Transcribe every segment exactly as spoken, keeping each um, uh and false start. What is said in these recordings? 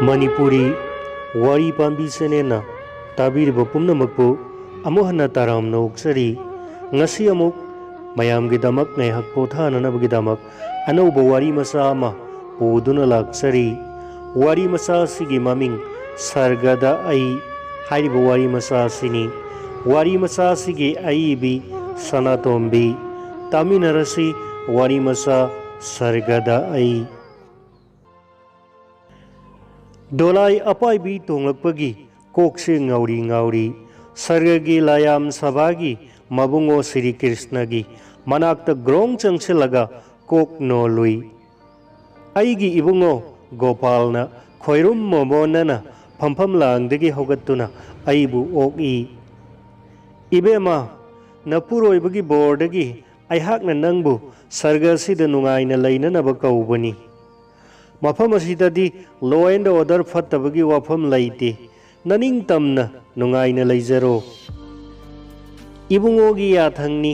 ꯃꯅꯤꯄꯨꯔꯤ ꯋꯥꯔꯤ ꯄꯥꯝꯕꯤ ꯆꯦꯅꯦꯜꯅ ꯇꯥꯕꯤꯔꯤꯕ ꯄꯨꯝꯅꯃꯛꯄꯨ ꯑꯃꯨꯛ ꯍꯟꯅ ꯇꯔꯥꯝꯅ ꯑꯣꯛꯆꯔꯤ꯫ ꯉꯁꯤ ꯑꯃꯨꯛ ꯃꯌꯥꯝꯒꯤꯗꯃꯛ ꯉꯥꯏꯍꯥꯛ ꯄꯣꯊꯥꯅꯅꯕꯒꯤꯗꯃꯛ ꯑꯅꯧꯕ ꯋꯥꯔꯤ ꯃꯆꯥ ꯑꯃ ꯄꯨꯗꯨꯅ ꯂꯥꯛꯆꯔꯤ꯫ ꯋꯥꯔꯤ ꯃꯆꯥ ꯑꯁꯤꯒꯤ ꯃꯃꯤꯡ ꯁꯔꯒꯗ ꯑꯩ ꯍꯥꯏꯔꯤꯕ ꯋꯥꯔꯤ ꯃꯆꯥ ꯑꯁꯤꯅꯤ꯫ ꯋꯥꯔꯤ ꯃꯆꯥ ꯑꯁꯤꯒꯤ ꯑꯏꯕꯤ ꯁꯅꯥꯇꯣꯝꯕꯤ꯫ ꯇꯥꯃꯤꯟꯅꯔꯁꯤ ꯋꯥꯔꯤ ꯃꯆꯥ ꯁꯔꯒꯗ ꯑꯩ꯫ ꯗꯣꯂꯥꯏ ꯑꯄꯥꯏꯕꯤ ꯇꯣꯡꯂꯛꯄꯒꯤ ꯀꯣꯛꯁꯦ ꯉꯥꯎꯔꯤ ꯉꯥꯎꯔꯤ꯫ ꯁꯔꯒꯒꯤ ꯂꯥꯌꯥꯝ ꯁꯚꯥꯒꯤ ꯃꯕꯨꯡꯉꯣ ꯁ꯭ꯔꯤ ꯀ꯭ꯔꯤꯁꯅꯒꯤ ꯃꯅꯥꯛꯇ ꯒ꯭ꯔꯣꯡ ꯆꯪꯁꯤꯜꯂꯒ ꯀꯣꯛ ꯅꯣꯜꯂꯨꯏ꯫ ꯑꯩꯒꯤ ꯏꯕꯨꯡꯉꯣ ꯒꯣꯄꯥꯜꯅ ꯈꯣꯏꯔꯨꯝ ꯃꯣꯃꯣꯟꯅꯅ ꯐꯝꯐꯝ ꯂꯥꯡꯗꯒꯤ ꯍꯧꯒꯠꯇꯨꯅ ꯑꯩꯕꯨ ꯑꯣꯛꯏ꯫ "ꯏꯕꯦꯝꯃ, ꯅꯄꯨꯔꯣꯏꯕꯒꯤ ꯕꯣꯔꯗꯒꯤ ꯑꯩꯍꯥꯛꯅ ꯅꯪꯕꯨ ꯁꯔꯒ ꯑꯁꯤꯗ ꯅꯨꯡꯉꯥꯏꯅ ꯂꯩꯅꯅꯕ ꯀꯧꯕꯅꯤ꯫ ꯃꯐꯝ ꯑꯁꯤꯗꯗꯤ law and order ꯐꯠꯇꯕꯒꯤ ꯋꯥꯐꯝ ꯂꯩꯇꯦ꯫ ꯅꯅꯤꯡꯇꯝꯅ ꯅꯨꯡꯉꯥꯏꯅ ꯂꯩꯖꯔꯣ꯫" ꯏꯕꯨꯡꯉꯣꯒꯤ ꯌꯥꯊꯪꯅꯤ꯫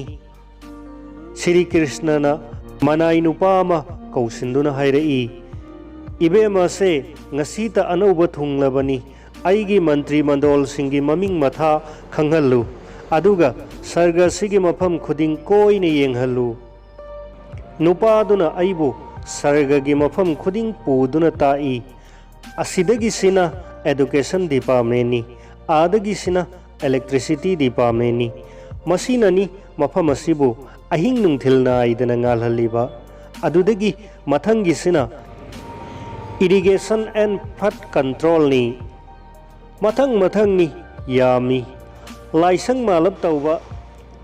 ꯁ꯭ꯔꯤ ꯀ꯭ꯔꯤꯁꯅꯅ ꯃꯅꯥꯏ ꯅꯨꯄꯥ ꯑꯃ ꯀꯧꯁꯤꯟꯗꯨꯅ ꯍꯥꯏꯔꯛꯏ, "ꯏꯕꯦꯝꯃꯁꯦ ꯉꯁꯤꯇ ꯑꯅꯧꯕ ꯊꯨꯡꯂꯕꯅꯤ꯫ ꯑꯩꯒꯤ ꯃꯟꯇ꯭ꯔꯤ ꯃꯟꯗꯣꯜꯁꯤꯡꯒꯤ ꯃꯃꯤꯡ ꯃꯊꯥ ꯈꯪꯍꯜꯂꯨ, ꯑꯗꯨꯒ ꯁꯔꯒ ꯑꯁꯤꯒꯤ ꯃꯐꯝ ꯈꯨꯗꯤꯡ ꯀꯣꯏꯅ ꯌꯦꯡꯍꯜꯂꯨ꯫" ꯅꯨꯄꯥꯗꯨꯅ ꯑꯩꯕꯨ ꯁꯔꯒꯒꯤ ꯃꯐꯝ ꯈꯨꯗꯤꯡ ꯄꯨꯗꯨꯅ ꯇꯥꯛꯏ꯫ ꯑꯁꯤꯗꯒꯤꯁꯤꯅ education departmentꯅꯤ, ꯑꯥꯗꯒꯤꯁꯤꯅ electricity departmentꯅꯤ꯫ ꯃꯁꯤꯅꯅꯤ ꯃꯐꯝ ꯑꯁꯤꯕꯨ ꯑꯍꯤꯡ ꯅꯨꯡꯊꯤꯜ ꯅꯥꯏꯗꯅ ꯉꯥꯜꯍꯜꯂꯤꯕ꯫ ꯑꯗꯨꯗꯒꯤ ꯃꯊꯪꯒꯤꯁꯤꯅ irrigation and flood controlꯅꯤ꯫ ꯃꯊꯪ ꯃꯊꯪꯅꯤ ꯌꯥꯝꯃꯤ꯫ ꯂꯥꯏꯁꯪ ꯃꯥꯂꯞ ꯇꯧꯕ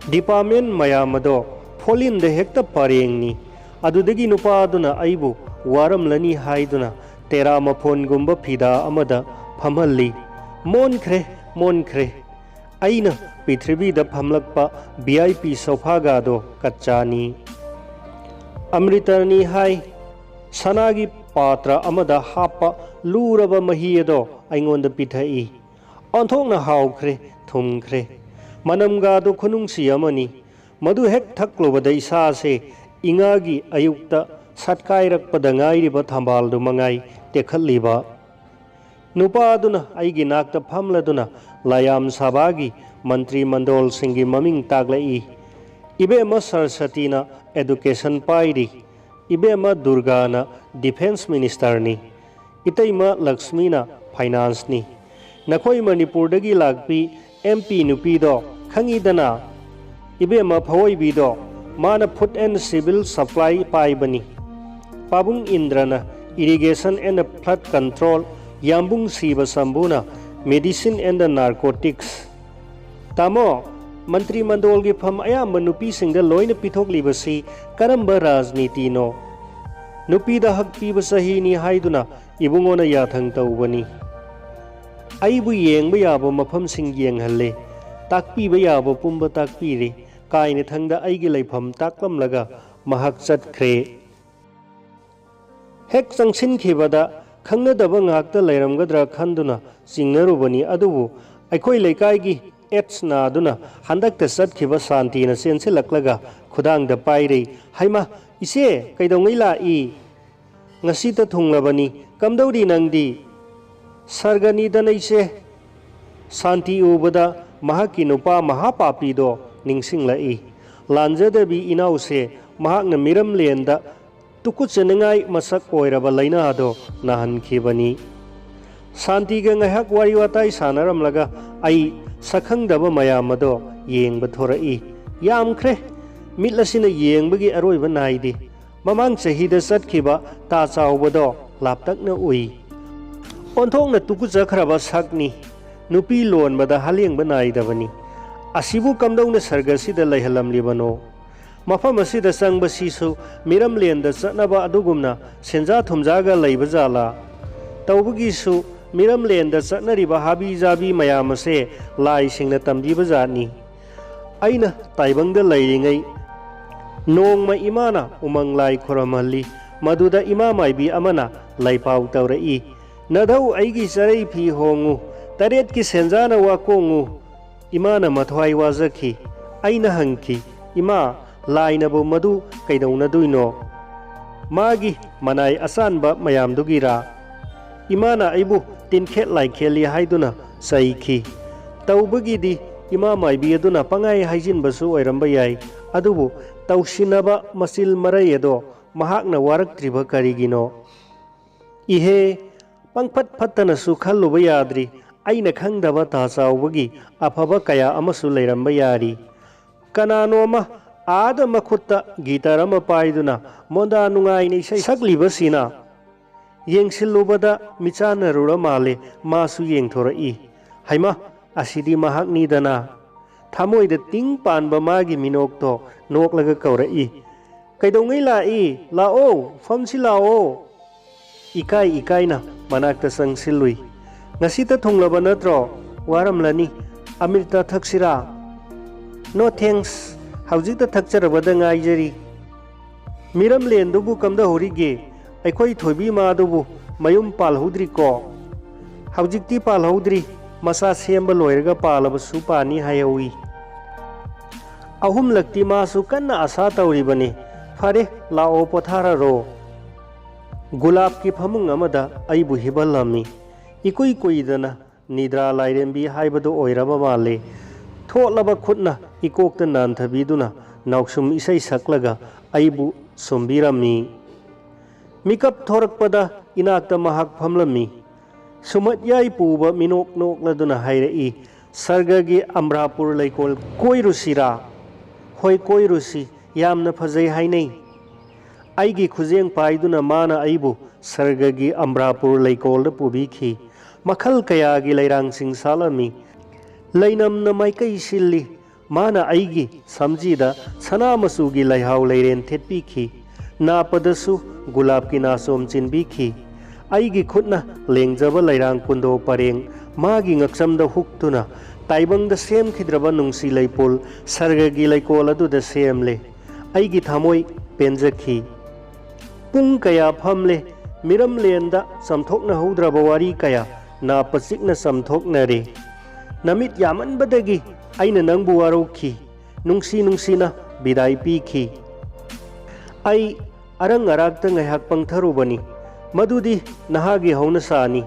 department ꯃꯌꯥꯝ ꯑꯗꯣ ꯐꯣꯂꯤꯟꯗ ꯍꯦꯛꯇ ꯄꯔꯦꯡꯅꯤ꯫ ꯑꯗꯨꯗꯒꯤ ꯅꯨꯄꯥꯗꯨꯅ ꯑꯩꯕꯨ ꯋꯥꯔꯝꯂꯅꯤ ꯍꯥꯏꯗꯨꯅ ꯇꯦꯔꯥ ꯃꯐꯣꯟꯒꯨꯝꯕ ꯐꯤꯗꯥ ꯑꯃꯗ ꯐꯝꯍꯜꯂꯤ꯫ ꯃꯣꯟꯈ꯭ꯔꯦ, ꯃꯣꯟꯈ꯭ꯔꯦ꯫ ꯑꯩꯅ ꯄ꯭ꯔꯤꯊꯤꯕꯤꯗ ꯐꯝꯂꯛꯄ V I P ꯁꯣꯐꯥꯒꯥꯗꯣ ꯀꯠꯆꯥꯅꯤ꯫ ꯑꯃ꯭ꯔꯤꯇꯅꯤ ꯍꯥꯏ꯫ ꯁꯅꯥꯒꯤ ꯄꯥꯇ꯭ꯔ ꯑꯃꯗ ꯍꯥꯞꯄ ꯂꯨꯔꯕ ꯃꯍꯤ ꯑꯗꯣ ꯑꯩꯉꯣꯟꯗ ꯄꯤꯊꯛꯏ꯫ ꯑꯣꯟꯊꯣꯛꯅ ꯍꯥꯎꯈ꯭ꯔꯦ, ꯊꯨꯝꯈ꯭ꯔꯦ꯫ ꯃꯅꯝꯒꯥꯗꯨ ꯈꯨꯅꯨꯡꯁꯤ ꯑꯃꯅꯤ꯫ ꯃꯗꯨ ꯍꯦꯛ ꯊꯛꯂꯨꯕꯗ ꯏꯁꯥꯁꯦ ꯏꯉꯥꯒꯤ ꯑꯌꯨꯛꯇ ꯁꯠꯀꯥꯏꯔꯛꯄꯗ ꯉꯥꯏꯔꯤꯕ ꯊꯝꯕꯥꯜꯗꯨ ꯃꯉꯥꯏ ꯇꯦꯛꯈꯠꯂꯤꯕ꯫ ꯅꯨꯄꯥ ꯑꯗꯨꯅ ꯑꯩꯒꯤ ꯅꯥꯛꯇ ꯐꯝꯂꯗꯨꯅ ꯂꯥꯌꯥꯝ ꯁꯥꯕꯥꯒꯤ ꯃꯟꯇ꯭ꯔꯤ ꯃꯟꯗꯣꯜꯁꯤꯡꯒꯤ ꯃꯃꯤꯡ ꯇꯥꯛꯂꯛꯏ꯫ ꯏꯕꯦꯝꯃ ꯁꯔꯁꯇꯤꯅ ꯑꯦꯗꯨꯀꯦꯁꯟ ꯄꯥꯏꯔꯤ꯫ ꯏꯕꯦꯝꯃ ꯗꯨꯔꯒꯥꯅ ꯗꯤꯐꯦꯟꯁ ꯃꯤꯅꯤꯁꯇꯔꯅꯤ꯫ ꯏꯇꯩꯃ ꯂꯛꯁꯃꯤꯅ ꯐꯥꯏꯅꯥꯟꯁꯅꯤ꯫ ꯅꯈꯣꯏ ꯃꯅꯤꯄꯨꯔꯗꯒꯤ ꯂꯥꯛꯄꯤ ꯑꯦꯝ ꯄꯤ ꯅꯨꯄꯤꯗꯣ ꯈꯪꯉꯤꯗꯅ? ꯏꯕꯦꯝꯃ ꯐꯋꯣꯏꯕꯤꯗꯣ, ꯃꯥꯅ ꯐꯨꯗ ꯑꯦꯟ ꯁꯤꯚꯤꯜ ꯁꯄ꯭ꯂꯥꯏ ꯄꯥꯏꯕꯅꯤ꯫ ꯄꯥꯕꯨꯡ ꯏꯟꯗ꯭ꯔꯅ ꯏꯔꯤꯒꯦꯁꯟ ꯑꯦꯟ ꯐ꯭ꯂꯠ ꯀꯟꯇ꯭ꯔꯣꯜ, ꯌꯥꯝꯕꯨꯡ ꯁꯤꯕ ꯁꯝꯕꯨꯅ ꯃꯦꯗꯤꯁꯤꯟ ꯑꯦꯟ ꯅꯥꯔꯀꯣꯇꯤꯛꯁ꯫ ꯇꯥꯃꯣ, ꯃꯟꯇ꯭ꯔꯤ ꯃꯟꯗꯣꯜꯒꯤ ꯐꯝ ꯑꯌꯥꯝꯕ ꯅꯨꯄꯤꯁꯤꯡꯗ ꯂꯣꯏꯅ ꯄꯤꯊꯣꯛꯂꯤꯕꯁꯤ ꯀꯔꯝꯕ ꯔꯥꯖꯅꯤꯇꯤꯅꯣ? ꯅꯨꯄꯤꯗ ꯍꯛ ꯄꯤꯕ ꯆꯍꯤꯅꯤ ꯍꯥꯏꯗꯨꯅ ꯏꯕꯨꯡꯉꯣꯅ ꯌꯥꯊꯪ ꯇꯧꯕꯅꯤ꯫ ꯑꯩꯕꯨ ꯌꯦꯡꯕ ꯌꯥꯕ ꯃꯐꯝꯁꯤꯡ ꯌꯦꯡꯍꯜꯂꯦ, ꯇꯥꯛꯄꯤꯕ ꯌꯥꯕ ꯄꯨꯝꯕ ꯇꯥꯛꯄꯤꯔꯦ꯫ ꯀꯥꯏꯅꯊꯪꯗ ꯑꯩꯒꯤ ꯂꯩꯐꯝ ꯇꯥꯛꯂꯝꯂꯒ ꯃꯍꯥꯛ ꯆꯠꯈ꯭ꯔꯦ꯫ ꯍꯦꯛ ꯆꯪꯁꯤꯟꯈꯤꯕꯗ ꯈꯪꯅꯗꯕ ꯉꯥꯛꯇ ꯂꯩꯔꯝꯒꯗ꯭ꯔꯥ ꯈꯟꯗꯨꯅ ꯆꯤꯡꯅꯔꯨꯕꯅꯤ, ꯑꯗꯨꯕꯨ ꯑꯩꯈꯣꯏ ꯂꯩꯀꯥꯏꯒꯤ ꯑꯦꯠꯁ ꯅꯥꯗꯨꯅ ꯍꯟꯗꯛꯇ ꯆꯠꯈꯤꯕ ꯁꯥꯟꯇꯤꯅ ꯆꯦꯟꯁꯤꯜꯂꯛꯂꯒ ꯈꯨꯗꯥꯡꯗ ꯄꯥꯏꯔꯩ꯫ "ꯍꯩꯃꯥ, ꯏꯆꯦ, ꯀꯩꯗꯧꯉꯩ ꯂꯥꯛꯏ? ꯉꯁꯤꯇ ꯊꯨꯡꯂꯕꯅꯤ꯫ ꯀꯝꯗꯧꯔꯤ ꯅꯪꯗꯤ?" "ꯁꯔꯒꯅꯤꯗꯅ ꯏꯆꯦ꯫" ꯁꯥꯟꯇꯤ ꯎꯕꯗ ꯃꯍꯥꯛꯀꯤ ꯅꯨꯄꯥ ꯃꯍꯥꯄꯥꯄꯤꯗꯣ ꯅꯤꯡꯁꯤꯡꯂꯛꯏ꯫ ꯂꯥꯟꯖꯗꯕꯤ ꯏꯅꯥꯎꯁꯦ ꯃꯍꯥꯛꯅ ꯃꯤꯔꯝꯂꯦꯟꯗ ꯇꯨꯀꯨꯠꯆꯅꯤꯡꯉꯥꯏ ꯃꯁꯛ ꯑꯣꯏꯔꯕ ꯂꯥꯏꯅꯥꯗꯣ ꯅꯥꯍꯟꯈꯤꯕꯅꯤ꯫ ꯁꯥꯟꯇꯤꯒ ꯉꯥꯏꯍꯥꯛ ꯋꯥꯔꯤ ꯋꯥꯇꯥꯏ ꯁꯥꯟꯅꯔꯝꯂꯒ ꯑꯩ ꯁꯛꯈꯪꯗꯕ ꯃꯌꯥꯝ ꯑꯗꯣ ꯌꯦꯡꯕ ꯊꯣꯔꯛꯏ꯫ ꯌꯥꯝꯈ꯭ꯔꯦ꯫ ꯃꯤꯠ ꯑꯁꯤꯅ ꯌꯦꯡꯕꯒꯤ ꯑꯔꯣꯏꯕ ꯅꯥꯏꯗꯦ꯫ ꯃꯃꯥꯡ ꯆꯍꯤꯗ ꯆꯠꯈꯤꯕ ꯇꯥ ꯆꯥꯎꯕꯗꯣ ꯂꯥꯞꯇꯛꯅ ꯎꯏ꯫ ꯑꯣꯟꯊꯣꯛꯅ ꯇꯨꯀꯨꯠꯆꯈ꯭ꯔꯕ ꯁꯛꯅꯤ꯫ ꯅꯨꯄꯤ ꯂꯣꯟꯕꯗ ꯍꯂꯦꯡꯕ ꯅꯥꯏꯗꯕꯅꯤ꯫ ꯑꯁꯤꯕꯨ ꯀꯝꯗꯧꯅ ꯁꯔꯒꯁꯤꯗ ꯂꯩꯍꯜꯂꯝꯂꯤꯕꯅꯣ? ꯃꯐꯝ ꯑꯁꯤꯗ ꯆꯪꯕꯁꯤꯁꯨ ꯃꯤꯔꯝꯂꯦꯟꯗ ꯆꯠꯅꯕ ꯑꯗꯨꯒꯨꯝꯅ ꯁꯦꯟꯖꯥ ꯊꯨꯝꯖꯥꯒ ꯂꯩꯕ ꯖꯥꯠꯂꯥ? ꯇꯧꯕꯒꯤꯁꯨ ꯃꯤꯔꯝꯂꯦꯟꯗ ꯆꯠꯅꯔꯤꯕ ꯍꯥꯕꯤ ꯖꯥꯕꯤ ꯃꯌꯥꯝ ꯑꯁꯦ ꯂꯥꯏꯁꯤꯡꯅ ꯇꯝꯕꯤꯕ ꯖꯥꯠꯅꯤ꯫ ꯑꯩꯅ ꯇꯥꯏꯕꯪꯗ ꯂꯩꯔꯤꯉꯩ ꯅꯣꯡꯃ ꯏꯃꯥꯅ ꯎꯃꯪ ꯂꯥꯏ ꯈꯨꯔꯝꯍꯜꯂꯤ꯫ ꯃꯗꯨꯗ ꯏꯃꯥ ꯃꯥꯏꯕꯤ ꯑꯃꯅ ꯂꯥꯏꯄꯥꯎ ꯇꯧꯔꯛꯏ, "ꯅꯙꯧ ꯑꯩꯒꯤ ꯆꯔꯩ ꯐꯤ ꯍꯣꯡꯉꯨ, ꯇꯔꯦꯠꯀꯤ ꯁꯦꯟꯖꯥꯅ ꯋꯥꯀꯣꯡꯉꯨ"꯫ ꯏꯃꯥꯅ ꯃꯊ꯭ꯋꯥꯏ ꯋꯥꯖꯈꯤ꯫ ꯑꯩꯅ ꯍꯪꯈꯤ, "ꯏꯃꯥ, ꯂꯥꯏꯅꯕꯨ ꯃꯗꯨ ꯀꯩꯗꯧꯅꯗꯣꯏꯅꯣ? ꯃꯥꯒꯤ ꯃꯅꯥꯏ ꯑꯆꯥꯟꯕ ꯃꯌꯥꯝꯗꯨꯒꯤꯔꯥ?" ꯏꯃꯥꯅ ꯑꯩꯕꯨ ꯇꯤꯟꯈꯦꯠ ꯂꯥꯏꯈꯦꯠꯂꯤ ꯍꯥꯏꯗꯨꯅ ꯆꯩꯈꯤ꯫ ꯇꯧꯕꯒꯤꯗꯤ ꯏꯃꯥ ꯃꯥꯏꯕꯤ ꯑꯗꯨꯅ ꯄꯪꯍꯥꯏ ꯍꯥꯏꯖꯤꯟꯕꯁꯨ ꯑꯣꯏꯔꯝꯕ ꯌꯥꯏ, ꯑꯗꯨꯕꯨ ꯇꯧꯁꯤꯟꯅꯕ ꯃꯆꯤꯜ ꯃꯔꯩ ꯑꯗꯣ ꯃꯍꯥꯛꯅ ꯋꯥꯔꯛꯇ꯭ꯔꯤꯕ ꯀꯔꯤꯒꯤꯅꯣ? ꯏꯍꯦ, ꯄꯪꯐꯠ ꯐꯠꯇꯅꯁꯨ ꯈꯜꯂꯨꯕ ꯌꯥꯗ꯭ꯔꯤ꯫ ꯑꯩꯅ ꯈꯪꯗꯕ ꯇꯥ ꯆꯥꯎꯕꯒꯤ ꯑꯐꯕ ꯀꯌꯥ ꯑꯃꯁꯨ ꯂꯩꯔꯝꯕ ꯌꯥꯔꯤ꯫ ꯀꯅꯥꯅꯣꯃ ꯑꯥꯗ ꯃꯈꯨꯠꯇ ꯒꯤꯇꯔ ꯑꯃ ꯄꯥꯏꯗꯨꯅ ꯃꯣꯟꯗꯥ ꯅꯨꯡꯉꯥꯏꯅ ꯏꯁꯩ ꯁꯛꯂꯤꯕꯁꯤꯅ ꯌꯦꯡꯁꯤꯜꯂꯨꯕꯗ ꯃꯤꯆꯥꯟꯅꯔꯨꯔ ꯃꯥꯜꯂꯦ꯫ ꯃꯥꯁꯨ ꯌꯦꯡꯊꯣꯔꯛꯏ꯫ ꯍꯩꯃꯥ, ꯑꯁꯤꯗꯤ ꯃꯍꯥꯛꯅꯤꯗꯅ꯫ ꯊꯃꯣꯏꯗ ꯇꯤꯡ ꯄꯥꯟꯕ ꯃꯥꯒꯤ ꯃꯤꯅꯣꯛꯇꯣ ꯅꯣꯛꯂꯒ ꯀꯧꯔꯛꯏ, "ꯀꯩꯗꯧꯉꯩ ꯂꯥꯛꯏ? ꯂꯥꯛꯑꯣ, ꯐꯝꯁꯤ ꯂꯥꯛꯑꯣ!" ꯏꯀꯥꯏ ꯏꯀꯥꯏꯅ ꯃꯅꯥꯛꯇ ꯆꯪꯁꯤꯜꯂꯨꯏ꯫ "ꯉꯁꯤꯇ ꯊꯨꯡꯂꯕ ꯅꯠꯇ꯭ꯔꯣ? ꯋꯥꯔꯝꯂꯅꯤ꯫ ꯑꯃ꯭ꯔꯤꯇꯥ ꯊꯛꯁꯤꯔꯥ?" "No thanks, ꯍꯧꯖꯤꯛꯇ ꯊꯛꯆꯔꯕꯗ ꯉꯥꯏꯖꯔꯤ꯫" "ꯃꯤꯔꯝꯂꯦꯟꯗꯨꯕꯨ ꯀꯝꯗꯧꯍꯧꯔꯤꯒꯦ? ꯑꯩꯈꯣꯏ ꯊꯣꯏꯕꯤ ꯃꯥꯗꯨꯕꯨ ꯃꯌꯨꯝ ꯄꯥꯜꯍꯧꯗ꯭ꯔꯤꯀꯣ?" "ꯍꯧꯖꯤꯛꯇꯤ ꯄꯥꯜꯍꯧꯗ꯭ꯔꯤ꯫ ꯃꯆꯥ ꯁꯦꯝꯕ ꯂꯣꯏꯔꯒ ꯄꯥꯜꯂꯕꯁꯨ ꯄꯥꯅꯤ ꯍꯥꯏꯍꯧꯏ꯫" "ꯑꯍꯨꯝꯂꯛꯇꯤ ꯃꯥꯁꯨ ꯀꯟꯅ ꯑꯁꯥ ꯇꯧꯔꯤꯕꯅꯤ꯫ ꯐꯔꯦ, ꯂꯥꯛꯑꯣ, ꯄꯣꯊꯥꯔꯔꯣ꯫" ꯒꯨꯂꯥꯞꯀꯤ ꯐꯃꯨꯡ ꯑꯃꯗ ꯑꯩꯕꯨ ꯍꯤꯞꯍꯜꯂꯝꯃꯤ꯫ ꯏꯀꯨꯏ ꯀꯨꯏꯗꯅ ꯅꯤꯗ꯭ꯔꯥ ꯂꯥꯏꯔꯦꯝꯕꯤ ꯍꯥꯏꯕꯗꯨ ꯑꯣꯏꯔꯕ ꯃꯥꯜꯂꯤ꯫ ꯊꯣꯠꯂꯕ ꯈꯨꯠꯅ ꯏꯀꯣꯛꯇ ꯅꯥꯟꯊꯕꯤꯗꯨꯅ ꯅꯥꯎꯁꯨꯝ ꯏꯁꯩ ꯁꯛꯂꯒ ꯑꯩꯕꯨ ꯁꯨꯝꯕꯤꯔꯝꯃꯤ꯫ ꯃꯤꯀꯞ ꯊꯣꯔꯛꯄꯗ ꯏꯅꯥꯛꯇ ꯃꯍꯥꯛ ꯐꯝꯂꯝꯃꯤ꯫ ꯁꯨꯃꯠꯌꯥꯏ ꯄꯨꯕ ꯃꯤꯅꯣꯛ ꯅꯣꯛꯂꯗꯨꯅ ꯍꯥꯏꯔꯛꯏ, "ꯁꯔꯒꯒꯤ ꯑꯝꯕ꯭ꯔꯥꯄꯨꯔ ꯂꯩꯀꯣꯜ ꯀꯣꯏꯔꯨꯁꯤꯔꯥ?" "ꯍꯣꯏ, ꯀꯣꯏꯔꯨꯁꯤ, ꯌꯥꯝꯅ ꯐꯖꯩ ꯍꯥꯏꯅꯩ꯫" ꯑꯩꯒꯤ ꯈꯨꯖꯦꯡ ꯄꯥꯏꯗꯨꯅ ꯃꯥꯅ ꯑꯩꯕꯨ ꯁꯔꯒꯒꯤ ꯑꯝꯕ꯭ꯔꯥꯄꯨꯔ ꯂꯩꯀꯣꯜꯗ ꯄꯨꯕꯤꯈꯤ꯫ ꯃꯈꯜ ꯀꯌꯥꯒꯤ ꯂꯩꯔꯥꯡꯁꯤꯡ ꯁꯥꯠꯂꯝꯃꯤ꯫ ꯂꯩꯅꯝꯅ ꯃꯥꯏꯀꯩ ꯁꯤꯜꯂꯤ꯫ ꯃꯥꯅ ꯑꯩꯒꯤ ꯁꯝꯖꯤꯗ ꯁꯅꯥ ꯃꯆꯨꯒꯤ ꯂꯩꯍꯥꯎ ꯂꯩꯔꯦꯟ ꯊꯦꯠꯄꯤꯈꯤ꯫ ꯅꯥꯞꯄꯗꯁꯨ ꯒꯨꯂꯥꯞꯀꯤ ꯅꯥꯆꯣꯝ ꯆꯤꯟꯕꯤꯈꯤ꯫ ꯑꯩꯒꯤ ꯈꯨꯠꯅ ꯂꯦꯡꯖꯕ ꯂꯩꯔꯥꯡ ꯀꯨꯟꯗꯣ ꯄꯔꯦꯡ ꯃꯥꯒꯤ ꯉꯛꯁꯝꯗ ꯍꯨꯛꯇꯨꯅ ꯇꯥꯏꯕꯪꯗ ꯁꯦꯝꯈꯤꯗ꯭ꯔꯕ ꯅꯨꯡꯁꯤ ꯂꯩꯄꯣꯜ ꯁꯔꯒꯒꯤ ꯂꯩꯀꯣꯜ ꯑꯗꯨꯗ ꯁꯦꯝꯂꯦ꯫ ꯑꯩꯒꯤ ꯊꯃꯣꯏ ꯄꯦꯟꯖꯈꯤ꯫ ꯄꯨꯡ ꯀꯌꯥ ꯐꯝꯂꯦ, ꯃꯤꯔꯝꯂꯦꯟꯗ ꯆꯥꯝꯊꯣꯛꯅꯍꯧꯗ꯭ꯔꯕ ꯋꯥꯔꯤ ꯀꯌꯥ ꯅꯥꯞꯄ ꯆꯤꯛꯅ ꯆꯥꯝꯊꯣꯛꯅꯔꯦ꯫ ꯅꯃꯤꯠ ꯌꯥꯝꯃꯟꯕꯗꯒꯤ ꯑꯩꯅ ꯅꯪꯕꯨ ꯋꯥꯔꯧꯈꯤ, ꯅꯨꯡꯁꯤ ꯅꯨꯡꯁꯤꯅ ꯕꯤꯗꯥꯏ ꯄꯤꯈꯤ꯫ ꯑꯩ ꯑꯔꯪ ꯑꯔꯥꯛꯇ ꯉꯥꯏꯍꯥꯛ ꯄꯪꯊꯔꯨꯕꯅꯤ꯫ ꯃꯗꯨꯗꯤ ꯅꯍꯥꯒꯤ ꯍꯧꯅꯁꯥꯅꯤ꯫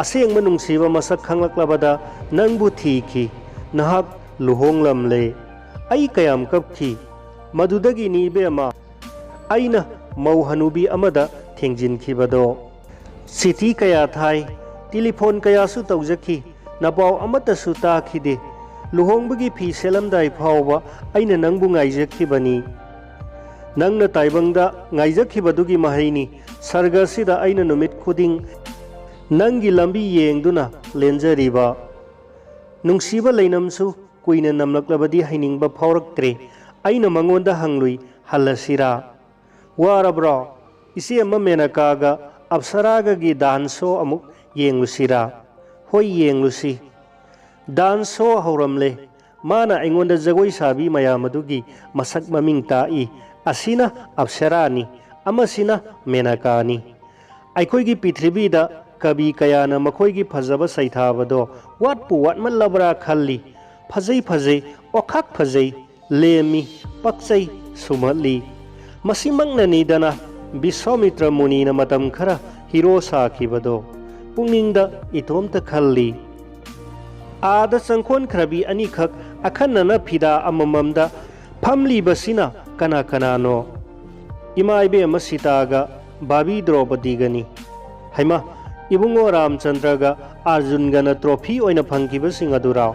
ꯑꯁꯦꯡꯕ ꯅꯨꯡꯁꯤꯕ ꯃꯁꯛ ꯈꯪꯂꯛꯂꯕꯗ ꯅꯪꯕꯨ ꯊꯤꯈꯤ꯫ ꯅꯍꯥꯛ ꯂꯨꯍꯣꯡꯂꯝꯂꯦ꯫ ꯑꯩ ꯀꯌꯥꯝ ꯀꯞꯈꯤ꯫ ꯃꯗꯨꯗꯒꯤꯅꯤ ꯏꯕꯦꯝꯃ, ꯑꯩꯅ ꯃꯧ ꯍꯅꯨꯕꯤ ꯑꯃꯗ ꯊꯦꯡꯖꯤꯟꯈꯤꯕꯗꯣ꯫ ꯆꯤꯊꯤ ꯀꯌꯥ ꯊꯥꯏ, ꯇꯦꯂꯤꯐꯣꯟ ꯀꯌꯥꯁꯨ ꯇꯧꯖꯈꯤ, ꯅꯄꯥꯎ ꯑꯃꯠꯇꯁꯨ ꯇꯥꯈꯤꯗꯦ꯫ ꯂꯨꯍꯣꯡꯕꯒꯤ ꯐꯤ ꯁꯦꯠꯂꯝꯗꯥꯏ ꯐꯥꯎꯕ ꯑꯩꯅ ꯅꯪꯕꯨ ꯉꯥꯏꯖꯈꯤꯕꯅꯤ꯫ ꯅꯪꯅ ꯇꯥꯏꯕꯪꯗ ꯉꯥꯏꯖꯈꯤꯕꯗꯨꯒꯤ ꯃꯍꯩꯅꯤ꯫ ꯁꯔꯒꯁꯤꯗ ꯑꯩꯅ ꯅꯨꯃꯤꯠ ꯈꯨꯗꯤꯡ ꯅꯪꯒꯤ ꯂꯝꯕꯤ ꯌꯦꯡꯗꯨꯅ ꯂꯦꯟꯖꯔꯤꯕ꯫ ꯅꯨꯡꯁꯤꯕ ꯂꯩꯅꯝꯁꯨ ꯀꯨꯏꯅ ꯅꯝꯂꯛꯂꯕꯗꯤ ꯍꯩꯅꯤꯡꯕ ꯐꯥꯎꯔꯛꯇ꯭ꯔꯦ꯫ ꯑꯩꯅ ꯃꯉꯣꯟꯗ ꯍꯪꯂꯨꯏ, "ꯍꯜꯂꯁꯤꯔꯥ?" "ꯋꯥꯔꯕ꯭ꯔꯣ? ꯏꯆꯦ ꯑꯃ ꯃꯦꯅꯀꯥꯒ ꯑꯞꯁꯔꯥꯒꯒꯤ ꯗꯥꯟꯁ ꯁꯣ ꯑꯃꯨꯛ ꯌꯦꯡꯂꯨꯁꯤꯔꯥ?" "ꯍꯣꯏ, ꯌꯦꯡꯂꯨꯁꯤ꯫" ꯗꯥꯟꯁ ꯁꯣ ꯍꯧꯔꯝꯂꯦ꯫ ꯃꯥꯅ ꯑꯩꯉꯣꯟꯗ ꯖꯒꯣꯏ ꯁꯥꯕꯤ ꯃꯌꯥꯝ ꯑꯗꯨꯒꯤ ꯃꯁꯛ ꯃꯃꯤꯡ ꯇꯥꯛꯏ꯫ ꯑꯁꯤꯅ ꯑꯞꯁꯔꯥꯅꯤ, ꯑꯃꯁꯤꯅ ꯃꯦꯅꯀꯥꯅꯤ꯫ ꯑꯩꯈꯣꯏꯒꯤ ꯄ꯭ꯔꯤꯊꯤꯕꯤꯗ ꯀꯕꯤ ꯀꯌꯥꯅ ꯃꯈꯣꯏꯒꯤ ꯐꯖꯕ ꯁꯩꯊꯥꯕꯗꯣ ꯋꯥꯠꯄꯨ ꯋꯥꯠꯃꯜꯂꯕ꯭ꯔꯥ ꯈꯜꯂꯤ꯫ ꯐꯖꯩ, ꯐꯖꯩ, ꯑꯣꯈꯥꯛ ꯐꯖꯩ, ꯂꯦꯝꯃꯤ, ꯄꯛꯆꯩ, ꯁꯨꯝꯍꯠꯂꯤ꯫ ꯃꯁꯤꯃꯛꯅꯅꯤꯗꯅ ꯕꯤꯁ꯭ꯋꯥꯃꯤꯇ꯭ꯔ ꯃꯨꯅꯤꯅ ꯃꯇꯝ ꯈꯔ ꯍꯤꯔꯣ ꯁꯥꯈꯤꯕꯗꯣ꯫ ꯄꯨꯛꯅꯤꯡꯗ ꯏꯇꯣꯝꯇ ꯈꯜꯂꯤ꯫ ꯑꯥꯗ ꯆꯪꯈꯣꯟꯈ꯭ꯔꯕꯤ ꯑꯅꯤꯈꯛ ꯑꯈꯟꯅꯅ ꯐꯤꯗꯥ ꯑꯃꯃꯝꯗ ꯐꯝꯂꯤꯕꯁꯤꯅ ꯀꯅꯥ ꯀꯅꯥꯅꯣ? ꯏꯃꯥ ꯏꯕꯦꯝꯃ ꯁꯤꯇꯥꯒ ꯚꯥꯕꯤ ꯗ꯭ꯔꯧꯄꯗꯤꯒꯅꯤ꯫ ꯍꯩꯃꯥ, ꯏꯕꯨꯡꯉꯣ ꯔꯥꯝꯆꯟꯗ꯭ꯔꯒ ꯑꯥꯔꯖꯨꯟꯒꯅ ꯇ꯭ꯔꯣꯐꯤ ꯑꯣꯏꯅ ꯐꯪꯈꯤꯕꯁꯤꯡ ꯑꯗꯨꯔꯥ?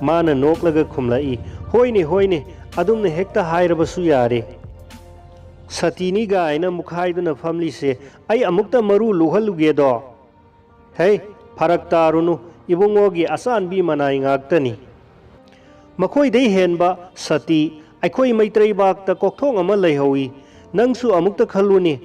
ꯃꯥꯅ ꯅꯣꯛꯂꯒ ꯈꯨꯝꯂꯛꯏ, "ꯍꯣꯏꯅꯦ, ꯍꯣꯏꯅꯦ, ꯑꯗꯨꯝꯅ ꯍꯦꯛꯇ ꯍꯥꯏꯔꯕꯁꯨ ꯌꯥꯔꯦ꯫ ꯁꯇꯤꯅꯤ ꯒꯥꯏꯅ ꯃꯨꯛꯈꯥꯏꯗꯨꯅ ꯐꯝꯂꯤꯁꯦ ꯑꯩ ꯑꯃꯨꯛꯇ ꯃꯔꯨ ꯂꯨꯍꯜꯂꯨꯒꯦꯗꯣ?" "ꯍꯦ, ꯐꯔꯛ ꯇꯥꯔꯨꯅꯨ, ꯏꯕꯨꯡꯉꯣꯒꯤ ꯑꯆꯥꯟꯕꯤ ꯃꯅꯥꯏ ꯉꯥꯛꯇꯅꯤ꯫ ꯃꯈꯣꯏꯗꯩ ꯍꯦꯟꯕ ꯁꯇꯤ ꯑꯩꯈꯣꯏ ꯃꯩꯇ꯭ꯔꯩꯕꯥꯛꯇ ꯀꯣꯛꯊꯣꯡ ꯑꯃ ꯂꯩꯍꯧꯏ꯫ ꯅꯪꯁꯨ ꯑꯃꯨꯛꯇ ꯈꯜꯂꯨꯅꯦ,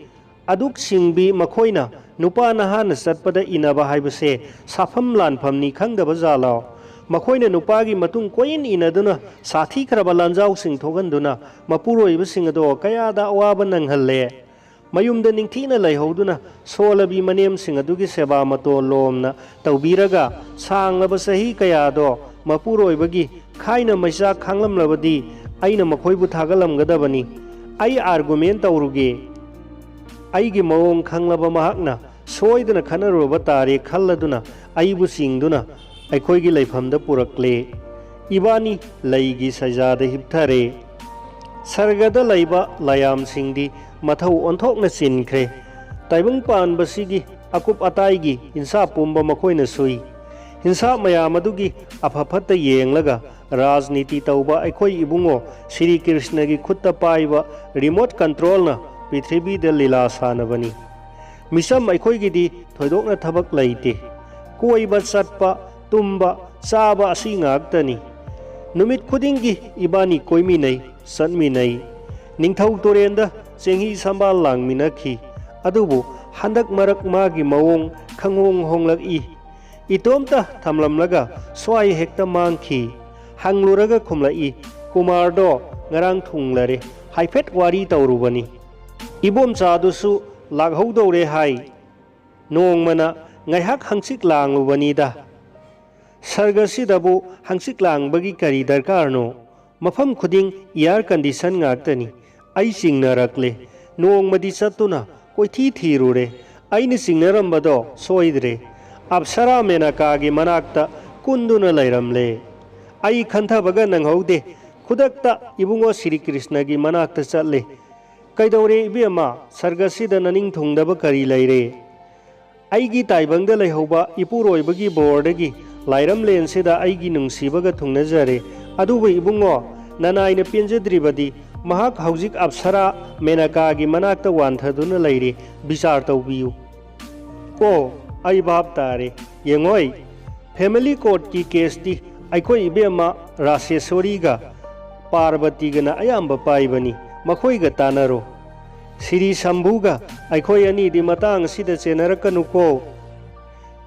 ꯑꯗꯨꯛ ꯁꯤꯡꯕꯤ ꯃꯈꯣꯏꯅ ꯅꯨꯄꯥ ꯅꯍꯥꯅ ꯆꯠꯄꯗ ꯏꯟꯅꯕ ꯍꯥꯏꯕꯁꯦ ꯁꯥꯐꯝ ꯂꯥꯟꯐꯝꯅꯤ ꯈꯪꯗꯕ ꯖꯥꯠꯂꯣ? ꯃꯈꯣꯏꯅ ꯅꯨꯄꯥꯒꯤ ꯃꯇꯨꯡ ꯀꯣꯏꯏꯟ ꯏꯟꯅꯗꯨꯅ ꯁꯥꯊꯤꯈ꯭ꯔꯕ ꯂꯥꯟꯖꯥꯎꯁꯤꯡ ꯊꯣꯛꯍꯟꯗꯨꯅ ꯃꯄꯨꯔꯣꯏꯕꯁꯤꯡ ꯑꯗꯣ ꯀꯌꯥꯗ ꯑꯋꯥꯕ ꯅꯪꯍꯜꯂꯦ꯫ ꯃꯌꯨꯝꯗ ꯅꯤꯡꯊꯤꯅ ꯂꯩꯍꯧꯗꯨꯅ ꯁꯣꯜꯂꯕꯤ ꯃꯅꯦꯝꯁꯤꯡ ꯑꯗꯨꯒꯤ ꯁꯦꯕꯥ ꯃꯇꯣꯜ ꯂꯣꯝꯅ ꯇꯧꯕꯤꯔꯒ ꯁꯥꯡꯂꯕ ꯆꯍꯤ ꯀꯌꯥꯗꯣ ꯃꯄꯨꯔꯣꯏꯕꯒꯤ ꯈꯥꯏꯅ ꯃꯩꯆꯥꯛ ꯈꯥꯡꯂꯝꯂꯕꯗꯤ ꯑꯩꯅ ꯃꯈꯣꯏꯕꯨ ꯊꯥꯒꯠꯂꯝꯒꯗꯕꯅꯤ꯫ ꯑꯩ ꯑꯥꯔꯒꯨꯃꯦꯟ ꯇꯧꯔꯨꯒꯦ꯫" ꯑꯩꯒꯤ ꯃꯑꯣꯡ ꯈꯪꯂꯕ ꯃꯍꯥꯛꯅ, ꯁꯣꯏꯗꯅ ꯈꯠꯅꯔꯨꯔꯕ ꯇꯥꯔꯦ ꯈꯜꯂꯗꯨꯅ ꯑꯩꯕꯨ ꯆꯤꯡꯗꯨꯅ ꯑꯩꯈꯣꯏꯒꯤ ꯂꯩꯐꯝꯗ ꯄꯨꯔꯛꯂꯦ꯫ ꯏꯕꯥꯅꯤ ꯂꯩꯒꯤ ꯁꯩꯖꯥꯗ ꯍꯤꯞꯊꯔꯦ꯫ ꯁꯔꯒꯗ ꯂꯩꯕ ꯂꯥꯌꯥꯝꯁꯤꯡꯗꯤ ꯃꯊꯧ ꯑꯣꯟꯊꯣꯛꯅ ꯆꯤꯟꯈ꯭ꯔꯦ꯫ ꯇꯥꯏꯕꯪ ꯄꯥꯟꯕꯁꯤꯒꯤ ꯑꯀꯨꯞ ꯑꯇꯥꯏꯒꯤ ꯍꯤꯟꯁꯥꯞ ꯄꯨꯝꯕ ꯃꯈꯣꯏꯅ ꯁꯨꯏ꯫ ꯍꯤꯟꯁꯥꯞ ꯃꯌꯥꯝ ꯑꯗꯨꯒꯤ ꯑꯐ ꯐꯠꯇ ꯌꯦꯡꯂꯒ ꯔꯥꯖꯅꯤꯇꯤ ꯇꯧꯕ ꯑꯩꯈꯣꯏ ꯏꯕꯨꯡꯉꯣ ꯁ꯭ꯔꯤ ꯀ꯭ꯔꯤꯁꯅꯒꯤ ꯈꯨꯠꯇ ꯄꯥꯏꯕ ꯔꯤꯃꯣꯠ ꯀꯟꯇ꯭ꯔꯣꯜꯅ ꯄ꯭ꯔꯤꯊꯤꯕꯤꯗ ꯂꯤꯂꯥ ꯁꯥꯟꯅꯕꯅꯤ꯫ ꯃꯤꯆꯝ ꯑꯩꯈꯣꯏꯒꯤꯗꯤ ꯊꯣꯏꯗꯣꯛꯅ ꯊꯕꯛ ꯂꯩꯇꯦ꯫ ꯀꯣꯏꯕ ꯆꯠꯄ, ꯇꯨꯝꯕ, ꯆꯥꯕ ꯑꯁꯤ ꯉꯥꯛꯇꯅꯤ꯫ ꯅꯨꯃꯤꯠ ꯈꯨꯗꯤꯡꯒꯤ ꯏꯕꯥꯅꯤ ꯀꯣꯏꯃꯤꯟꯅꯩ, ꯆꯠꯃꯤꯟꯅꯩ꯫ ꯅꯤꯡꯊꯧ ꯇꯨꯔꯦꯟꯗ ꯆꯦꯡꯍꯤ ꯁꯝꯕꯥꯜ ꯂꯥꯡꯃꯤꯟꯅꯈꯤ꯫ ꯑꯗꯨꯕꯨ ꯍꯟꯗꯛ ꯃꯔꯛ ꯃꯥꯒꯤ ꯃꯑꯣꯡ ꯈꯪꯍꯣꯡ ꯍꯣꯡꯂꯛꯏ꯫ ꯏꯇꯣꯝꯇ ꯊꯝꯂꯝꯂꯒ ꯁ꯭ꯋꯥꯏ ꯍꯦꯛꯇ ꯃꯥꯡꯈꯤ꯫ ꯍꯪꯂꯨꯔꯒ ꯈꯨꯝꯂꯛꯏ, "ꯀꯨꯃꯥꯔꯗꯣ ꯉꯔꯥꯡ ꯊꯨꯡꯂꯔꯦ, ꯍꯥꯏꯐꯦꯠ ꯋꯥꯔꯤ ꯇꯧꯔꯨꯕꯅꯤ꯫ ꯏꯕꯣꯝꯆꯥꯗꯨꯁꯨ ꯂꯥꯛꯍꯧꯗꯧꯔꯦ ꯍꯥꯏ꯫ ꯅꯣꯡꯃꯅ ꯉꯥꯏꯍꯥꯛ ꯍꯪꯆꯤꯠ ꯂꯥꯡꯂꯨꯕꯅꯤꯗ"꯫ ꯁꯔꯒꯁꯤꯗꯕꯨ ꯍꯪꯆꯤꯠ ꯂꯥꯡꯕꯒꯤ ꯀꯔꯤ ꯗꯔꯀꯥꯔꯅꯣ? ꯃꯐꯝ ꯈꯨꯗꯤꯡ ꯏꯌꯥꯔ ꯀꯟꯗꯤꯁꯟ ꯉꯥꯛꯇꯅꯤ꯫ ꯑꯩ ꯆꯤꯡꯅꯔꯛꯂꯦ꯫ ꯅꯣꯡꯃꯗꯤ ꯆꯠꯇꯨꯅ ꯀꯣꯏꯊꯤ ꯊꯤꯔꯨꯔꯦ꯫ ꯑꯩꯅ ꯆꯤꯡꯅꯔꯝꯕꯗꯣ ꯁꯣꯏꯗ꯭ꯔꯦ꯫ ꯑꯞꯁꯔꯥ ꯃꯦꯅꯀꯥꯒꯤ ꯃꯅꯥꯛꯇ ꯀꯨꯟꯗꯨꯅ ꯂꯩꯔꯝꯂꯦ꯫ ꯑꯩ ꯈꯟꯊꯕꯒ ꯅꯪꯍꯧꯗꯦ꯫ ꯈꯨꯗꯛꯇ ꯏꯕꯨꯡꯉꯣ ꯁ꯭ꯔꯤ ꯀ꯭ꯔꯤꯁꯅꯒꯤ ꯃꯅꯥꯛꯇ ꯆꯠꯂꯦ꯫ "ꯀꯩꯗꯧꯔꯦ ꯏꯕꯦꯝꯃ? ꯁꯔꯒꯁꯤꯗ ꯅꯅꯤꯡ ꯊꯨꯡꯗꯕ ꯀꯔꯤ ꯂꯩꯔꯦ?" "ꯑꯩꯒꯤ ꯇꯥꯏꯕꯪꯗ ꯂꯩꯍꯧꯕ ꯏꯄꯨꯔꯣꯏꯕꯒꯤ ꯕꯣꯔꯗꯒꯤ ꯂꯥꯏꯔꯝꯂꯦꯟꯁꯤꯗ ꯑꯩꯒꯤ ꯅꯨꯡꯁꯤꯕꯒ ꯊꯨꯡꯅꯖꯔꯦ꯫ ꯑꯗꯨꯕꯨ ꯏꯕꯨꯡꯉꯣ, ꯅꯅꯥꯏꯅ ꯄꯦꯟꯖꯗ꯭ꯔꯤꯕꯗꯤ ꯃꯍꯥꯛ ꯍꯧꯖꯤꯛ ꯑꯞꯁꯔꯥ ꯃꯦꯅꯀꯥꯒꯤ ꯃꯅꯥꯛꯇ ꯋꯥꯟꯊꯗꯨꯅ ꯂꯩꯔꯤ꯫ ꯕꯤꯆꯥꯔ ꯇꯧꯕꯤꯌꯨ"꯫ "ꯑꯣ, ꯑꯩ ꯚꯥꯞ ꯇꯥꯔꯦ꯫ ꯌꯦꯡꯉꯣꯏ, ꯐꯦꯃꯤꯂꯤ ꯀꯣꯔꯠꯀꯤ ꯀꯦꯁꯇꯤ ꯑꯩꯈꯣꯏ ꯏꯕꯦꯝꯃ ꯔꯥꯁꯦꯁꯣꯔꯤꯒ ꯄꯥꯔꯕꯇꯤꯒꯅ ꯑꯌꯥꯝꯕ ꯄꯥꯏꯕꯅꯤ꯫ ꯃꯈꯣꯏꯒ ꯇꯥꯟꯅꯔꯣ꯫ ꯁꯤꯔꯤ ꯁꯝꯚꯨꯒ ꯑꯩꯈꯣꯏ ꯑꯅꯤꯗꯤ ꯃꯇꯥꯡ ꯑꯁꯤꯗ ꯆꯦꯟꯅꯔꯛꯀꯅꯨꯀꯣ"꯫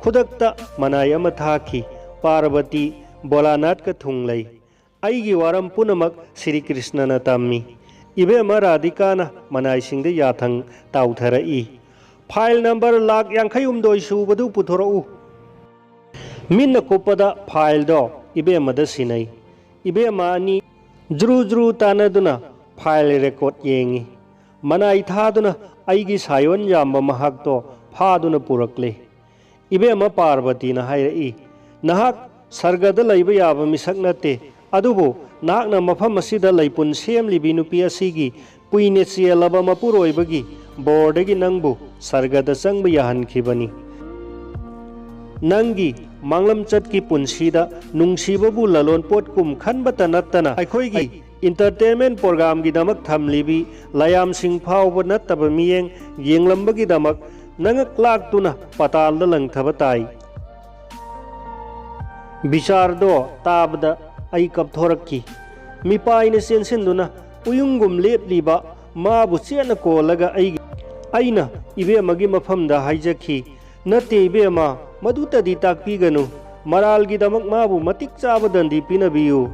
ꯈꯨꯗꯛꯇ ꯃꯅꯥꯏ ꯑꯃ ꯊꯥꯈꯤ꯫ ꯄꯥꯔꯕꯇꯤ ꯕꯣꯂꯥꯅꯥꯊꯀ ꯊꯨꯡꯂꯩ꯫ ꯑꯩꯒꯤ ꯋꯥꯔꯝ ꯄꯨꯝꯅꯃꯛ ꯁ꯭ꯔꯤ ꯀ꯭ꯔꯤꯁꯅꯅ ꯇꯝꯃꯤ꯫ ꯏꯕꯦꯝꯃ ꯔꯥꯙꯤꯀꯥꯅ ꯃꯅꯥꯏꯁꯤꯡꯗ ꯌꯥꯊꯪ ꯇꯥꯎꯊꯔꯛꯏ, "ꯐꯥꯏꯜ ꯅꯝꯕꯔ ꯂꯥꯛ ꯌꯥꯡꯈꯩ ꯍꯨꯝꯗꯣꯏ ꯁꯨꯕꯗꯨ ꯄꯨꯊꯣꯔꯛꯎ"꯫ ꯃꯤꯠꯅ ꯀꯨꯞꯄꯗ ꯐꯥꯏꯜꯗꯣ ꯏꯕꯦꯝꯃꯗ ꯁꯤꯟꯅꯩ꯫ ꯏꯕꯦꯝꯃ ꯑꯅꯤ ꯖ꯭ꯔꯨ ꯖ꯭ꯔꯨ ꯇꯥꯟꯅꯗꯨꯅ ꯐꯥꯏꯜ ꯔꯦꯀꯣꯔꯗ ꯌꯦꯡꯉꯤ꯫ ꯃꯅꯥꯏ ꯊꯥꯗꯨꯅ ꯑꯩꯒꯤ ꯁꯥꯌꯣꯟ ꯌꯥꯝꯕ ꯃꯍꯥꯛꯇꯣ ꯐꯥꯗꯨꯅ ꯄꯨꯔꯛꯂꯦ꯫ ꯏꯕꯦꯝꯃ ꯄꯥꯔꯕꯇꯤꯅ ꯍꯥꯏꯔꯛꯏ, "ꯅꯍꯥꯛ ꯁꯔꯒꯗ ꯂꯩꯕ ꯌꯥꯕ ꯃꯤꯁꯛ ꯅꯠꯇꯦ, ꯑꯗꯨꯕꯨ ꯅꯍꯥꯛꯅ ꯃꯐꯝ ꯑꯁꯤꯗ ꯂꯩꯄꯨꯟ ꯁꯦꯝꯂꯤꯕꯤ ꯅꯨꯄꯤ ꯑꯁꯤꯒꯤ ꯄꯨꯏꯅ ꯆꯦꯜꯂꯕ ꯃꯄꯨꯔꯣꯏꯕꯒꯤ ꯕꯣꯔꯗꯒꯤ ꯅꯪꯕꯨ ꯁꯔꯒꯗ ꯆꯪꯕ ꯌꯥꯍꯟꯈꯤꯕꯅꯤ꯫ ꯅꯪꯒꯤ ꯃꯥꯡꯂꯝꯆꯠꯀꯤ ꯄꯨꯟꯁꯤꯗ ꯅꯨꯡꯁꯤꯕꯕꯨ ꯂꯂꯣꯟꯄꯣꯠꯀꯨꯝ ꯈꯟꯕꯇ ꯅꯠꯇꯅ ꯑꯩꯈꯣꯏꯒꯤ entertainment programꯒꯤꯗꯃꯛ ꯊꯝꯂꯤꯕꯤ ꯂꯥꯌꯥꯝꯁꯤꯡ ꯐꯥꯎꯕ ꯅꯠꯇꯕ ꯃꯤꯠꯌꯦꯡ ꯌꯦꯡꯂꯝꯕꯒꯤꯗꯃꯛ ꯅꯉꯛ ꯂꯥꯛꯇꯨꯅ ꯄꯇꯥꯜꯗ ꯂꯪꯊꯕ ꯇꯥꯏ꯫" ꯕꯤꯆꯥꯔꯗꯣ ꯇꯥꯕꯗ ꯑꯩ ꯀꯞꯊꯣꯔꯛꯈꯤ꯫ ꯃꯤꯄꯥꯏꯅ ꯆꯦꯟꯁꯤꯟꯗꯨꯅ ꯎꯌꯨꯡꯒꯨꯝ ꯂꯦꯞꯂꯤꯕ ꯃꯥꯕꯨ ꯆꯦꯠꯅ ꯀꯣꯜꯂꯒ ꯑꯩꯒꯤ, ꯑꯩꯅ ꯏꯕꯦꯝꯃꯒꯤ ꯃꯐꯝꯗ ꯍꯥꯏꯖꯈꯤ, "ꯅꯠꯇꯦ ꯏꯕꯦꯝꯃ, ꯃꯗꯨꯇꯗꯤ ꯇꯥꯛꯄꯤꯒꯅꯨ꯫ ꯃꯔꯥꯜꯒꯤꯗꯃꯛ ꯃꯥꯕꯨ ꯃꯇꯤꯛ ꯆꯥꯕ ꯗꯟꯗꯤ ꯄꯤꯅꯕꯤꯌꯨ꯫"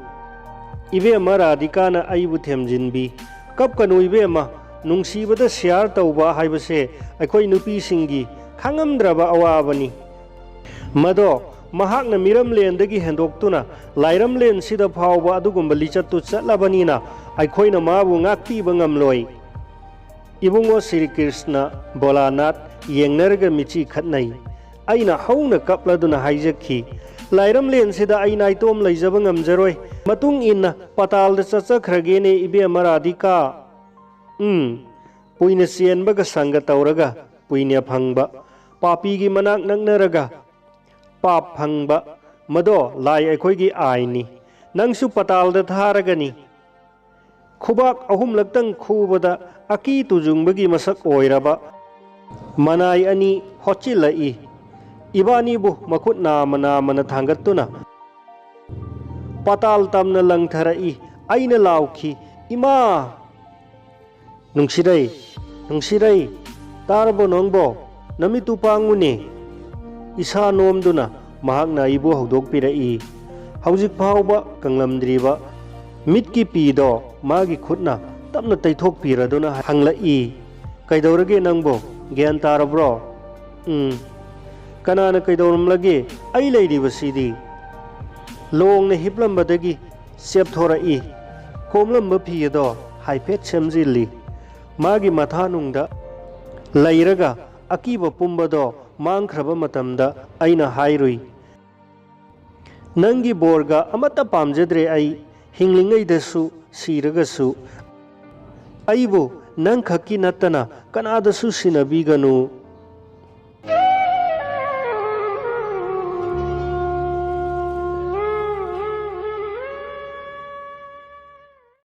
ꯏꯕꯦꯝꯃ ꯔꯥꯙꯤꯀꯥꯅ ꯑꯩꯕꯨ ꯊꯦꯝꯖꯤꯟꯕꯤ, "ꯀꯞꯀꯅꯨ ꯏꯕꯦꯝꯃ, ꯅꯨꯡꯁꯤꯕꯗ share ꯇꯧꯕ ꯍꯥꯏꯕꯁꯦ ꯑꯩꯈꯣꯏ ꯅꯨꯄꯤꯁꯤꯡꯒꯤ ꯈꯥꯡꯉꯝꯗ꯭ꯔꯕ ꯑꯋꯥꯕꯅꯤ꯫ ꯃꯗꯣ ꯃꯍꯥꯛꯅ ꯃꯤꯔꯝꯂꯦꯟꯗꯒꯤ ꯍꯦꯟꯗꯣꯛꯇꯨꯅ ꯂꯥꯏꯔꯝꯂꯦꯟꯁꯤꯗ ꯐꯥꯎꯕ ꯑꯗꯨꯒꯨꯝꯕ ꯂꯤꯆꯠꯇꯨ ꯆꯠꯂꯕꯅꯤꯅ ꯑꯩꯈꯣꯏꯅ ꯃꯥꯕꯨ ꯉꯥꯛꯄꯤꯕ ꯉꯝꯂꯣꯏ꯫" ꯏꯕꯨꯡꯉꯣ ꯁ꯭ꯔꯤ ꯀ꯭ꯔꯤꯁꯅ ꯚꯣꯂꯥꯅꯥꯊ ꯌꯦꯡꯅꯔꯒ ꯃꯤꯠꯆꯤ ꯈꯠꯅꯩ꯫ ꯑꯩꯅ ꯍꯧꯅ ꯀꯞꯂꯗꯨꯅ ꯍꯥꯏꯖꯈꯤ, "ꯂꯥꯏꯔꯝꯂꯦꯟꯁꯤꯗ ꯑꯩ ꯅꯥꯏꯇꯣꯝ ꯂꯩꯖꯕ ꯉꯝꯖꯔꯣꯏ꯫ ꯃꯇꯨꯡ ꯏꯟꯅ ꯄꯇꯥꯜꯗ ꯆꯠꯆꯈ꯭ꯔꯒꯦꯅꯦ ꯏꯕꯦꯝꯃ ꯔꯥꯙꯤꯀꯥ꯫ ꯎꯝ, ꯄꯨꯏꯅ ꯆꯦꯟꯕꯒ ꯁꯪꯒ ꯇꯧꯔꯒ ꯄꯨꯏꯅ ꯐꯪꯕ, ꯄꯥꯄꯤꯒꯤ ꯃꯅꯥꯛ ꯅꯛꯅꯔꯒ ꯄꯥꯞ ꯐꯪꯕ, ꯃꯗꯣ ꯂꯥꯏ ꯑꯩꯈꯣꯏꯒꯤ ꯑꯥꯏꯟꯅꯤ꯫ ꯅꯪꯁꯨ ꯄꯇꯥꯜꯗ ꯊꯥꯔꯒꯅꯤ꯫" ꯈꯨꯕꯥꯛ ꯑꯍꯨꯝꯂꯛꯇꯪ ꯈꯨꯕꯗ ꯑꯀꯤ ꯇꯨꯖꯨꯡꯕꯒꯤ ꯃꯁꯛ ꯑꯣꯏꯔꯕ ꯃꯅꯥꯏ ꯑꯅꯤ ꯍꯣꯠꯆꯤꯜꯂꯛꯏ꯫ ꯏꯕꯥꯅꯤꯕꯨ ꯃꯈꯨꯠ ꯅꯥꯝꯃ ꯅꯥꯝꯃꯅ ꯊꯥꯡꯒꯠꯇꯨꯅ ꯄꯇꯥꯜ ꯇꯝꯅ ꯂꯪꯊꯔꯛꯏ꯫ ꯑꯩꯅ ꯂꯥꯎꯈꯤ, "ꯏꯃꯥ!" "ꯅꯨꯡꯁꯤꯔꯩ, ꯅꯨꯡꯁꯤꯔꯩ, ꯇꯥꯔꯕꯣ ꯅꯪꯕꯣ? ꯅꯃꯤꯠꯇꯨ ꯄꯥꯡꯉꯨꯅꯦ꯫" ꯏꯁꯥ ꯅꯣꯝꯗꯨꯅ ꯃꯍꯥꯛꯅ ꯑꯩꯕꯨ ꯍꯧꯗꯣꯛꯄꯤꯔꯛꯏ꯫ ꯍꯧꯖꯤꯛ ꯐꯥꯎꯕ ꯀꯪꯂꯝꯗ꯭ꯔꯤꯕ ꯃꯤꯠꯀꯤ ꯄꯤꯗꯣ ꯃꯥꯒꯤ ꯈꯨꯠꯅ ꯇꯞꯅ ꯇꯩꯊꯣꯛꯄꯤꯔꯗꯨꯅ ꯍꯪꯂꯛꯏ, "ꯀꯩꯗꯧꯔꯒꯦ ꯅꯪꯕꯣ? ꯒ꯭ꯌꯥꯟ ꯇꯥꯔꯕ꯭ꯔꯣ?" "ꯎꯝ, ꯀꯅꯥꯅ ꯀꯩꯗꯧꯔꯝꯂꯒꯦ? ꯑꯩ ꯂꯩꯔꯤꯕꯁꯤꯗꯤ꯫" ꯂꯣꯡꯅ ꯍꯤꯞꯂꯝꯕꯗꯒꯤ ꯆꯦꯞꯊꯣꯔꯛꯏ꯫ ꯀꯣꯝꯂꯝꯕ ꯐꯤ ꯑꯗꯣ ꯍꯥꯏꯐꯦꯠ ꯁꯦꯝꯖꯤꯜꯂꯤ꯫ ꯃꯥꯒꯤ ꯃꯊꯥꯅꯨꯡꯗ ꯂꯩꯔꯒ ꯑꯀꯤꯕ ꯄꯨꯝꯕꯗꯣ ꯃꯥꯡꯈ꯭ꯔꯕ ꯃꯇꯝꯗ ꯑꯩꯅ ꯍꯥꯏꯔꯨꯏ, "ꯅꯪꯒꯤ ꯕꯣꯔꯒ ꯑꯃꯠꯇ ꯄꯥꯝꯖꯗ꯭ꯔꯦ ꯑꯩ, ꯍꯤꯡꯂꯤꯉꯩꯗꯁꯨ ꯁꯤꯔꯒꯁꯨ꯫ ꯑꯩꯕꯨ ꯅꯪꯈꯛꯀꯤ ꯅꯠꯇꯅ ꯀꯅꯥꯗꯁꯨ ꯁꯤꯟꯅꯕꯤꯒꯅꯨ"꯫